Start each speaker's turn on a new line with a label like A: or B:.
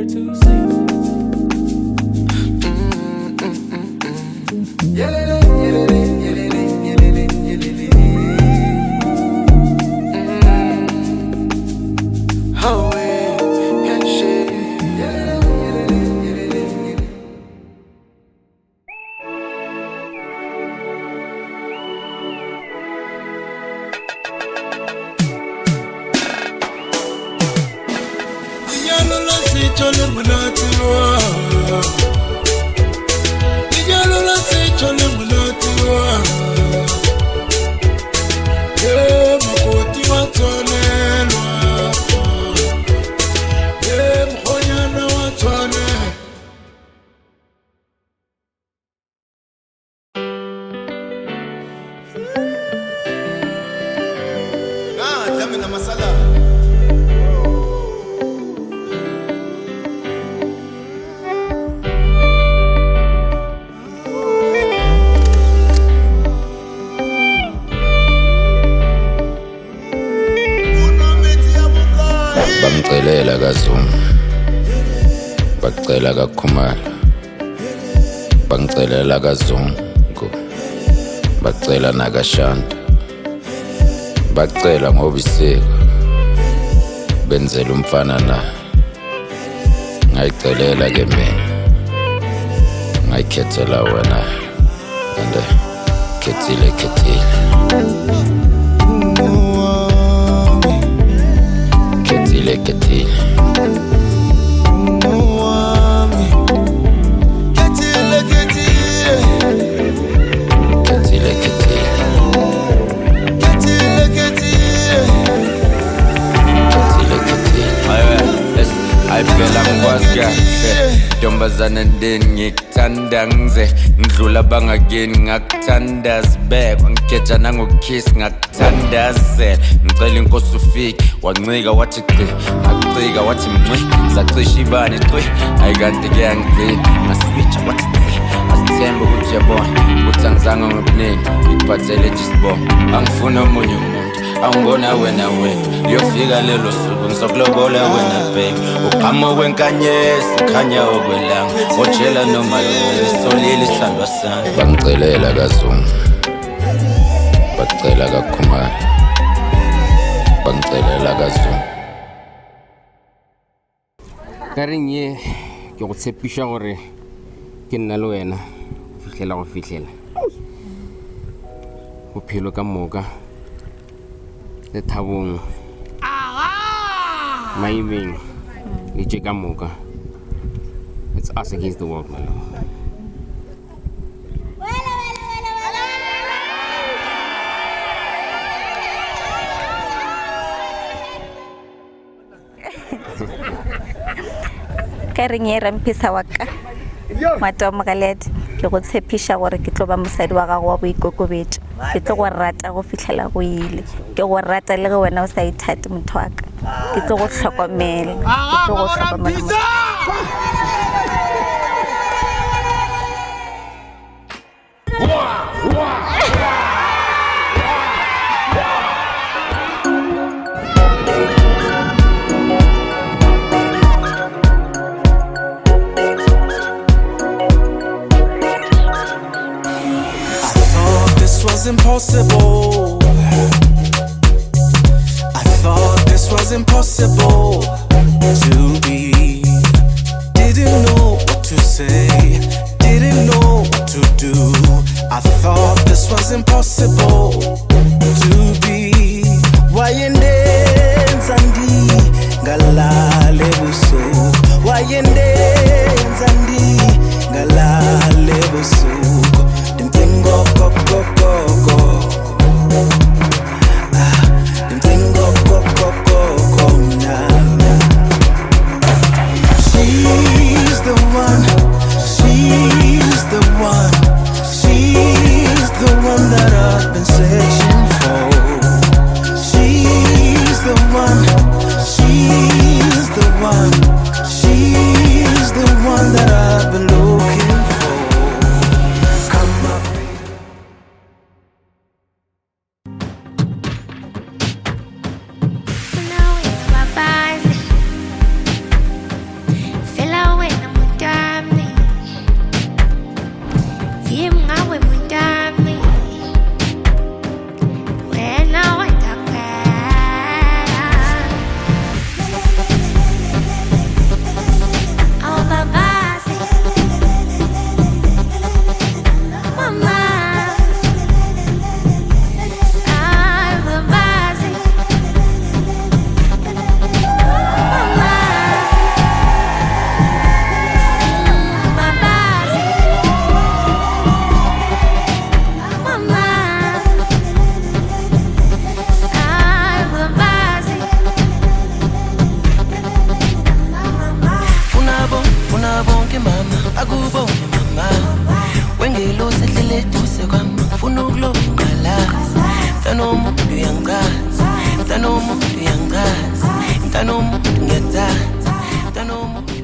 A: Lenyalo la setšo le monate wa. Lenyalo la setšo le monate wa. Ye makoti wa tshwanelwa. Ye mokgonyana wa tshwanelwa.
B: Ngadla mina masala.
C: Bamcelela kaZuma, bacela kaKhumalo, bangicelela kaZungu, bacela nakaShanda, bacela ngoba isiko benzela umfana na ngayicelela ke mina ngayikhethela wena and khethile khethile khethile khethile. Khethile khethile khethile khethile. Hayi phela ngikwazi kahle ntombazane ndini ngikuthanda ngize ngidlula bangakini ngakuthanda zibekwa ngikhetha nangokukhisi ngakuthandazela ngicela inkosi ufike wancika wathi gci ngakucika wathi mncwi sacisha ibani cwi hayi kanti kuyangigcina ngaswitcha wathi tsi asithembe ukuthi uyabona ukuthi angizange ngokuningi ngikuphathele nje isibongo angifuni omunye umuntu angibona wena wena liyofika lelo suku ngizokulobola wena babe uqhama kwenkanyezi ukhanya okwelanga ojela noma sitholile isithandwa sami. Bangicelela kaZuma, bacela kaKhumalo, bangicelela kaZuma.
D: Ka reng ye ke go tshepiša gore ke nna le wena go fihlela go fihlela bophelo ka moka lethabong maimeng le tše ka moka. It's us against the world, my love.
E: Ka reng ye ramphisa wa ka ngwata wa mogaledi ke go tshepiša gore ke tlo ba mosadi wa gago wa boikokobetšo ke tlo go rata go fihlela go ile ke go rata le ge wena o sa ithate motho wa ka ke tlo go hlokomela ke tlo go hlokomela motho.
A: I thought this was impossible. I thought this was impossible to be. Didn't know what to say, didn't know what to do. I thought this was impossible to be.
F: Wayendenza ndingalale busuku, wayendenza ndingalale busuku, ndimcinga okokokoko, ah, ndimcinga okokokoko mna.
A: She's the one, she's the one, she's the one that I've been searching for. She's the one, she's
G: uyangichaza, mntanomuntu uyangichaza, mntanomuntu ngiyakuthanda, mntanomuntu.